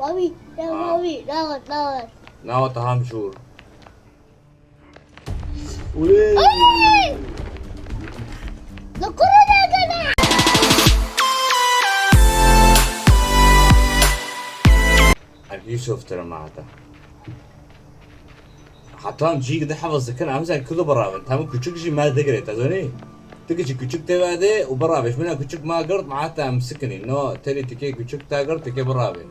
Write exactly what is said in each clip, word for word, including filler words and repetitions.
Bobî, ya Ha. Bobî, dawet, dawet. Nawa taham jûr. Ulê. Ay! Li kuru dagana. Ev Yusuf tir e ma heta. Heta em cî di hevz dikin, em zan kudu biravin. Tam küçük jî me digire, te zanî? Tiki jî küçük tê vedê û biravê. Ji mina küçük ma girt, ma heta em sikinî. No, terî tikê küçük te girt, tikê biravê.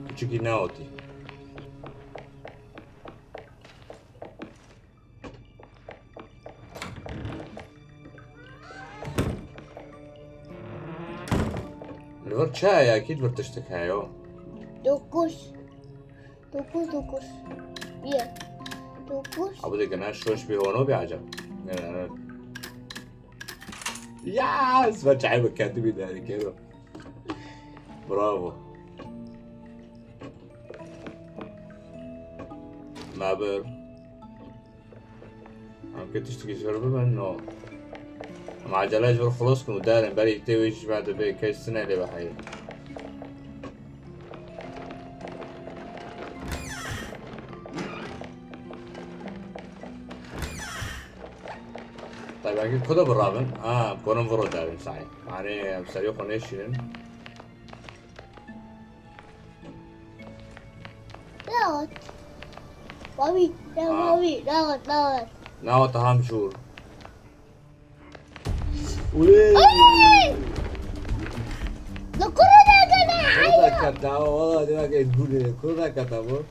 Küçük yî neotî. Li vir çi heye? Ekîd vir tiştik heye. Dokuz. Dokuz, dokuz. Bir. Dokuz. Abu de gene şoş bir hono bir acaba. Ne, ne, ne. Ya, ez ve çay bikendi bir de kero. Bravo. Me bir. Em ke tiştekî ji vir bibin, no. Em acele ji vir xilos kin û derin, berî tê wê jî me dibê kes tune lê be heyî. Tabii, belki ku da birabin. Ha, em konin viro derin say. Yani, em serî xwe nêşînin. Dawet. Bobî, ya Ha. Bobî, dawet, dawet. Nawa taham jûr. Ulê. Ay! Li kuru dagana, Kuru da ayo. Kata, wala dima ke gule, kuru da kata bu.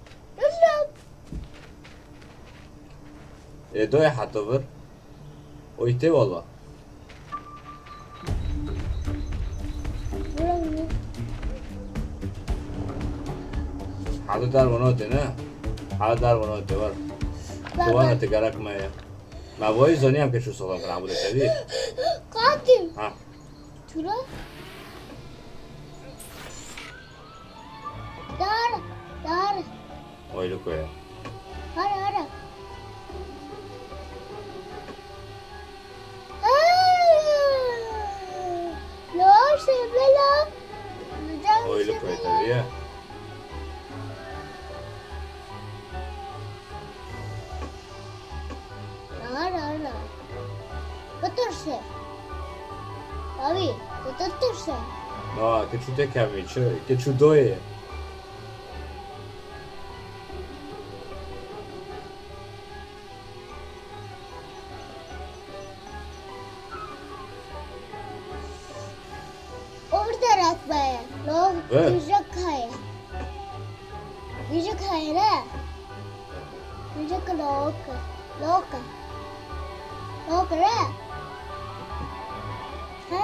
Yusuf. E, doya hato bir. O ite valla. Hadi dar bunu de ne? Hadi dar bunu de var. Baba. Duvarı te gerek me ya. Ma boyu zoniyam ke şu sola kıran bu de tabii. Katil. Ha. Tura. Dar, dar. Oylu koya. Hara, hara. Aa! Lo, sevmela. Oylu koya tabii ya. Ara, ara. Bitirse. Abi, bitirse. Na, ke çu te kemî, çi? Ke çu doyê. Orada rakbaya. Lo, Ve? Gücük hayır. Gücük hayır, ha? Gücük lok. Lok. Lok, ha? Ha?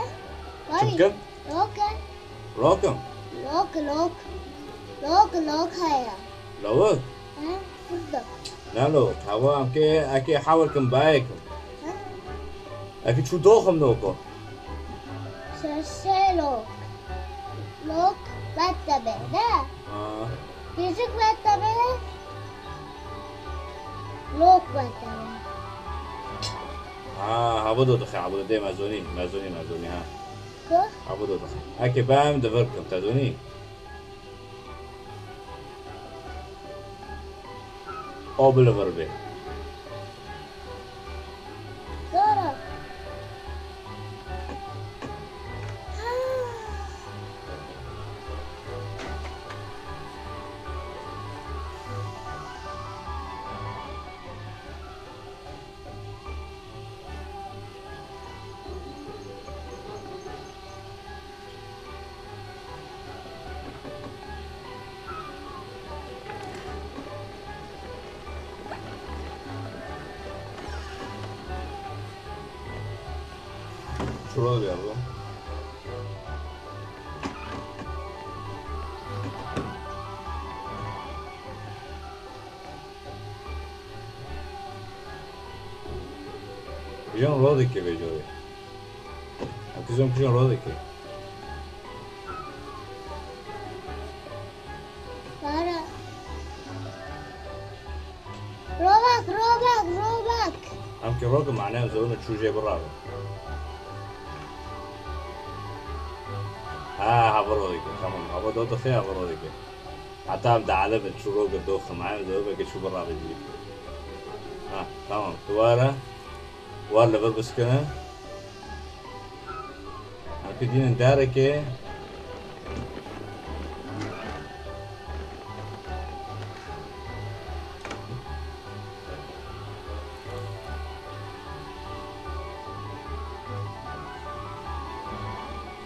Çi bikim? Lok, ha? Lokim. Lok, lok. Lok, lok hayır. Lawik? Ha? Burada. Ne lok? Hewa em ke, eke hawir kim bayê kim. Ha? Eke çu doxim loko. Şeşe lok. Lok bette be, ne? Ha. Yüzük bette be. Lok bette be. Ha, ha, bu da doxi, ha, bu da dê mezoni, mezoni, mezoni, ha. Ku? Ha, bu da doxi. Eke bem de vir kim, te doni. O bi li vir bê. Zara. Ha. Şurada bir yerde. Kijan rodekê vê carê? Em kizom kijan rodekê? Para. Robak, robak, robak. Em ki rokim mane em zewin çû jê birave. Ha, ha, Ava rokê, tamam. Ava do dixê, ava rokê. Heta em dielibin, çû rokê doxim, em dixê çû birabê jî. Ha, tamam. Tu were, wer li vir biskine. Em pê dînin derekê.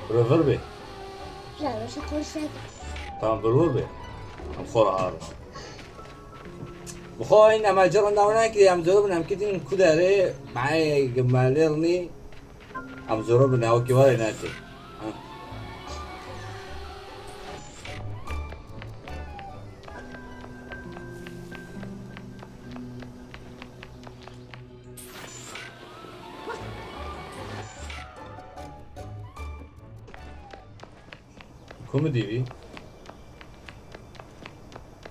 Bira vir bê. Ya, şu konuşacak. Tamam, bir vur bir. Em xora ağrı. Bi xwe hîn em ecel rinda wina kiriye, em zor bin, em kitin ku derê, mayê gemalê rinî, em zor bin, ew ki were nete. Ha. Ku min dî vî?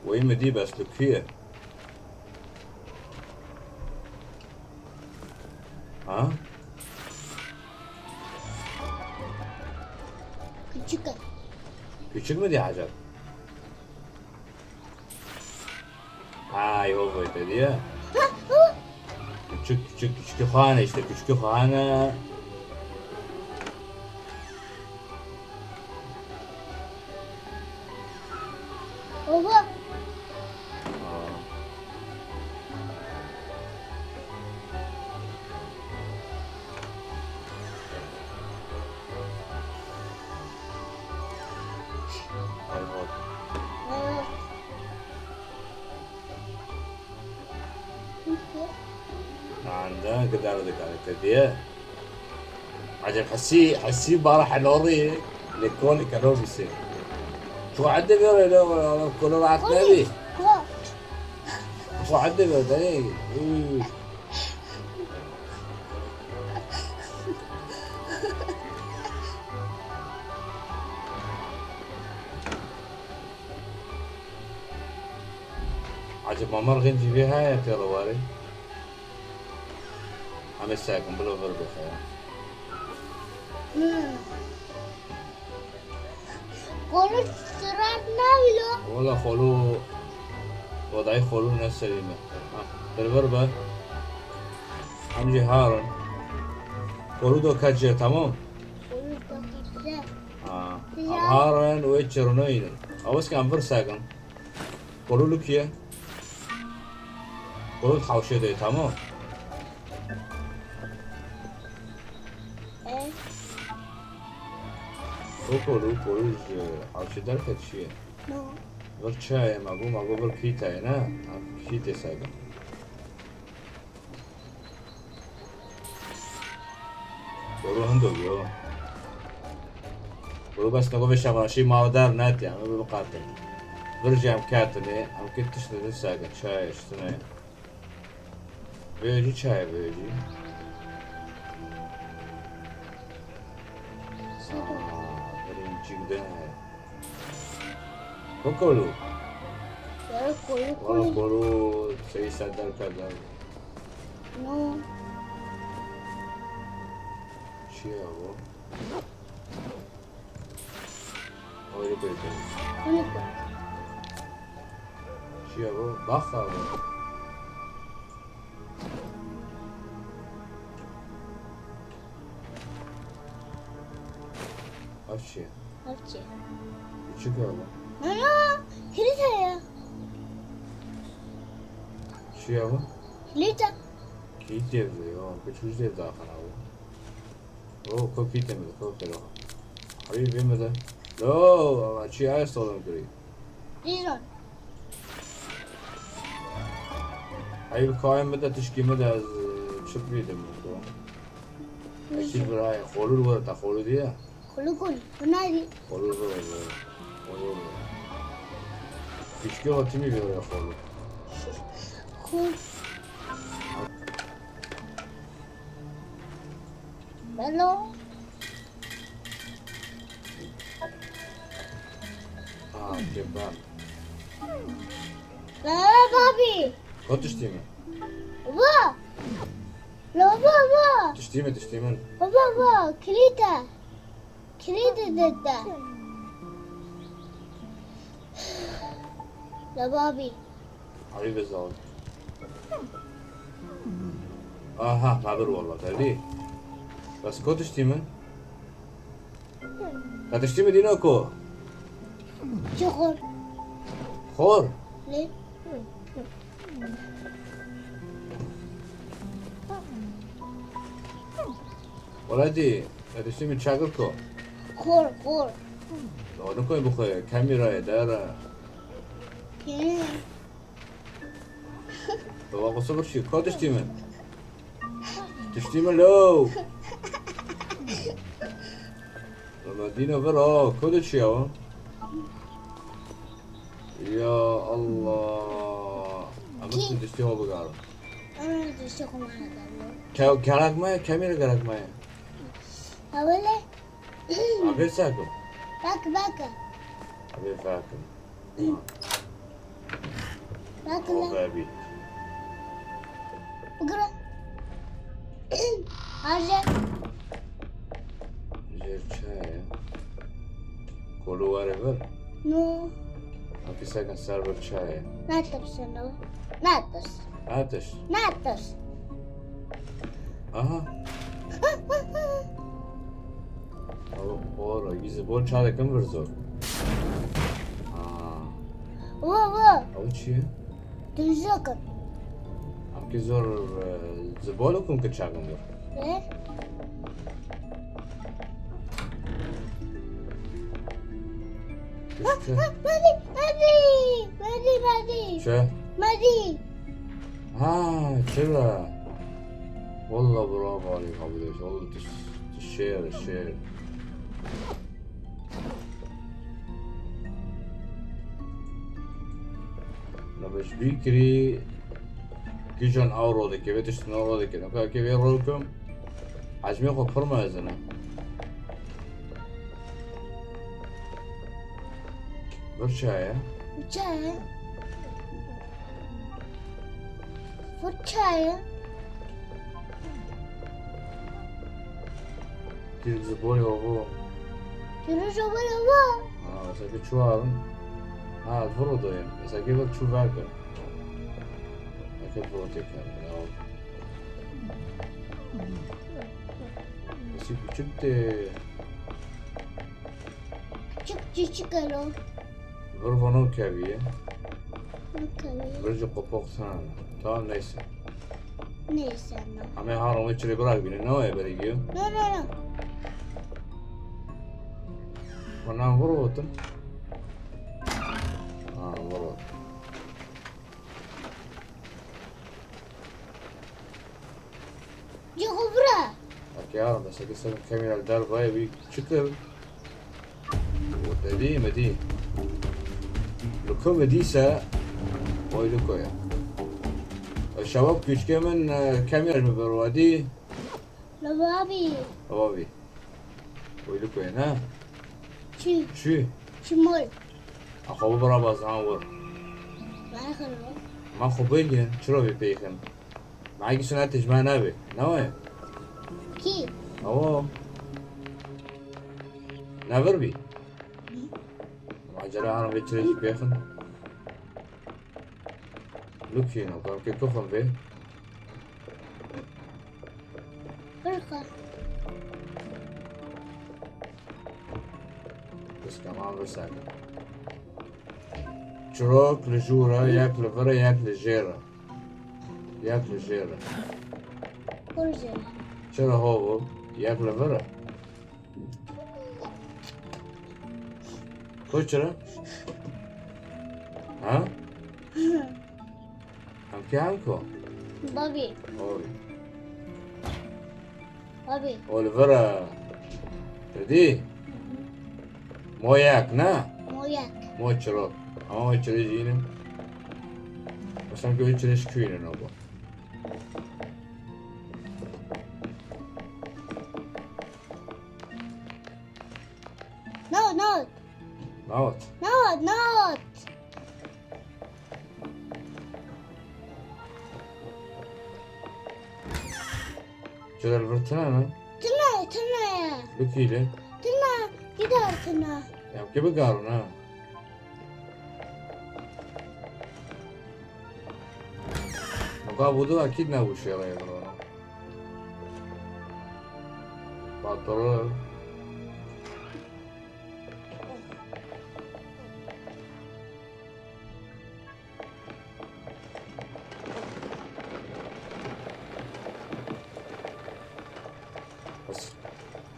Wê min dî, bes li ku ye? Ha? Küçük. Küçük mü diye acaba? Ay, o boyda diye. Küçük, küçük, küçük hane işte, küçük hane. Oha. Aa. Ay, bak. Aa. Anda gider dikare te diye. Acem hesî, hesî bara helorî li kolî kelor bîsê. Ço edde bere le, kolo rahat nebî. Ço edde bere, dayê. Üy. Acaba mergên cîvê heye tê re warê? Em ê sekin, bilo vir bixwe. Hmm. Xolû sirat navî lo. Wala xolû, wedayî xolû ne serî me. Ha, vir vir be. Em jî harin. Xolû do ket jê, tamam? Xolû do ket jê. Ha, em harin û ê çirinoyînin. Ew êşka em vir sekin. Xolû li ku ye? Xolû di hewşê de ye, tamam? E? O xolû, xolû ji hewşê derket çi ye? No. Vir çi ye? Me got, me got vir kîta ye, ne? Ha, kîtê sebe. Boro hindo yo. Boro bes nego ve şabaşî ma der netiye, em bi qate. Vir jî em ketine, em kê tişt ne sage, çay, ştine. Vêjî çay, vêjî. Aa, birincik de. Kokolu. Ya, koyu, koyu. Kokolu, şey, sender kadar. No. Çi ya bu? Avrupa'yı koyuyoruz. Avrupa'yı koyuyoruz. Çi ya bu? Bak abi. Aç ya. Aç ya. Küçük abi. Ana, kilise ya. Çi ya bu? Kilise. Kilise evde ya. Küçük evde daha fena bu. Oo, kokîtê min, kokê. Hayır, vê min de. Lo, ama çi ay salon kiri. Dîzon. Hayır, kayın min de, tişkî min de, ez, e, çi bidim, ko. Ekî bir ay, xolur var, ta xolur diye. Xolur, xolur. Bu ne? Xolur var, var. Xolur var. Tişkî o timi bir ay xolur. Xol. Belo. Aa, kebab. La, la, babi. Ko tiştî min? Baba. La, baba. Tiştî min, tiştî min. Baba, baba, kilîte. Kilîte dede. Lebabî. Evî vêzal. Aha, me bir walla, tevî. Bes ku tiştî min? Te tiştî min dîna ku? Çi xor? Xor? Lê. Welatî, te tiştî min çakir ku? Xor, xor. Doğru koy bu koy, kamera eder. He. Baba, qusur bir şey. Ko tiştî min? Tiştî min lo. Baba, dîna vir ha. Ko de çi ya? Ya Allah. Ama Kî? Tiştî ho bigarim. Ama tiştî xo mane. Ke-, gerek me, kamera gerek me. Hawale. Avê sakim. Bak, bak. Avê sakim. Bak lan. Avê bî. Bıkıra. Aje. Jêr çayê. Kolu were vir. No. Hapîsekin ser vir çayê. Natırsın o. Natır. Natiş. Natır. Aha. Ora, gizli bol çare kim vir zor. Ha. Wo, wo. Ew çi ye? Duzok. Em ki zor, e, zibol û kum ki çakin zor. Ne? Ha, ha, Madi, Madi, Madi, Madi. Çi? Madi. Ha, çira. Wallah bravo aleyk kardeş. Wallah tu, tu şêr, şêr. Nebe ji bî kirî kîjan ew rol dike, vê tiştin ew rol dike. Nebe kê vê rol kim, hecmê xwe pir mezin e. Vir çaye? Çaye. Fırçayı. Kîr ji bolê avo. Kîr ji bolê avo. Ha, mesela ki çuvarin. Ha, vur odayı. Mesela ki vur çuvarin. Eke vur tekrar. Ya. Mesela küçük de Küçük küçük alo. Vir vano keviye. Okey. Vir ji qopoq sana. Tamam, neyse. Neyse, no. Ama ha, Romê çirê bırak bine. Ne o ebere giyo? No, no, no. Bana vur otum. Ha, vur otum. Cihubra. Bak ya, mesela ki sen kamera dervaya bir çıkır. O dedi mi di? Luko mi diyse, oy luko ya. E, şevap küçke min, e, kamera mi berwadi? Lababi. Lababi. Oy luko ya, ha? Çi? Çi? Çi mol? Axo bu bira bazan vur. Ben xırma. Ma xo bêgin, çiro bê pêxin. Ma egi suna tecma nabe. Ne o? Kî? Awo. Ne vir bî? Ma cara hanım ve çirê jî pêxin. Lukîno, kam ke kuxim vê. Qirqa. Piskaman vir sake. Çirok li jû re, yek li vir e, yek li jêr e. Yek li jêr e. Kur jêr e. Çira ho bû? Yek li vir e. Ku çira? Ha? Em kê em ku? Babî. Oy. Babî. O li vir e. Te dî? Mo yek, ne? Mo yek. Mo çirok. Ama mo çirê jî yînin. Mesela ki o çirê ji kuyî ne bu? Not, not. Not. Not, not. Çira li vir tune ne? Tune, tune. Bikîle. Tune, gider tune. Ya ki bigarûn ha. Ha, bu da akîd nebû şêreyê drona. Patron.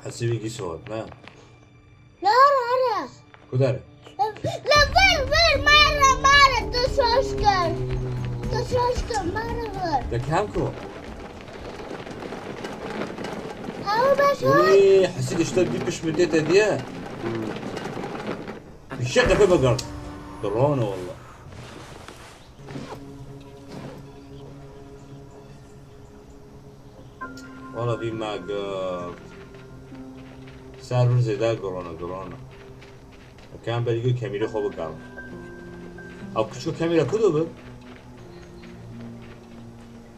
Hesî wî gîso hat, ne? Lara, ara. Ku dere? La ver, ver, mara, mara, tu şaş kir. Tu şaş kir, mara ver. Te kem ku? Ew beş hat. Wî, Hesî dişte dî pişt min tê te diye. Şe tepe bigert. Drone walla. Wala vî me girt. Server zêde girone, girone. Kem belî ku kemîrê xwe bikarim. Ew küçük kamera ku do bi?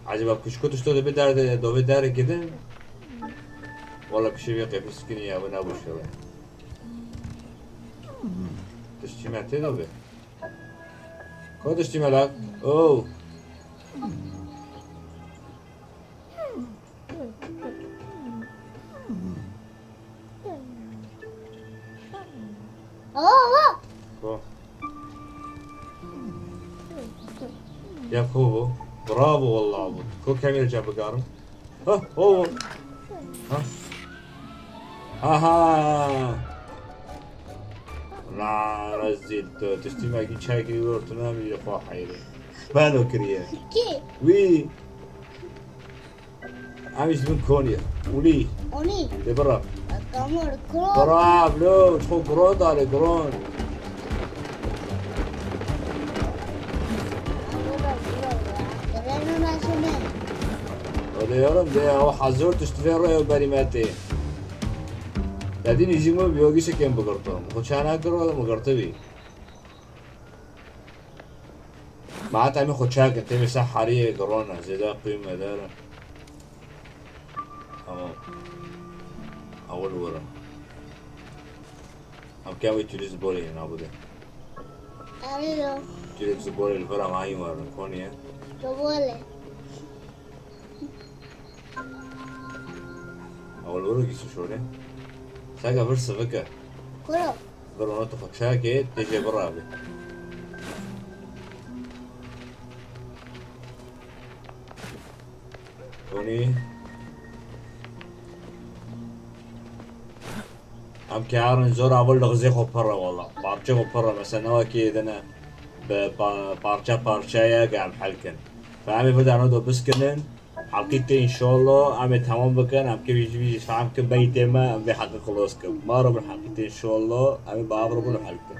Acaba küçük tişto de bir derde, do bir derde gidin? Wala kişi bir qefis kini ya, bu ne boş ya. Tiştî me tê de bi. Ko tiştî me la? Oh. Aa! Ko. Ya ko bu. Bravo vallahi bu. Ko kamera cevabı garım. Ha, o. Ha. Aha. La rezil tu. Tiştî me ki çekî ortuna bir xwe hayri. Belo kiriye. Ki? Wî. Em ji bin konî. Ulî. Onî. De bira. Kamur kuro. Bira, blo, ço kuro dare, kuro. Öyle yorum de ya, o hazır tişt ve royo berimetê. Dedin izin mi biyogi sekem bıgırtım. Koçana kuro mu gırtı bi. Ma heta min xwe çak kir, tê min ser heriyê girona, zêde qîmetdar e. Tamam. Ewil were. Em ke wê turîst borê nabûde. Alo. Turîst borê li vir em hayî werin, konî ye. Dobole. Ewil were gîsû şore. Sega vir sivike. Kuro. Vir ona tu xwe çakê, tê jê birabe. Konî. Em keyarin zor ewil li xizê xwe pir e wala. Parçe xwe pir e. Mesela ne wekî êdine bi pa-, parçe parçe ye ge em hel kin. Fe em ê vir dano do biskinin. Heqî tê înşallah em ê temam bikin. Em kê vî jî vî jî fehm kin beytê me em vê heqî xilos kin. Ma re bin heqî tê înşallah em ê bi av re bin û hel kin.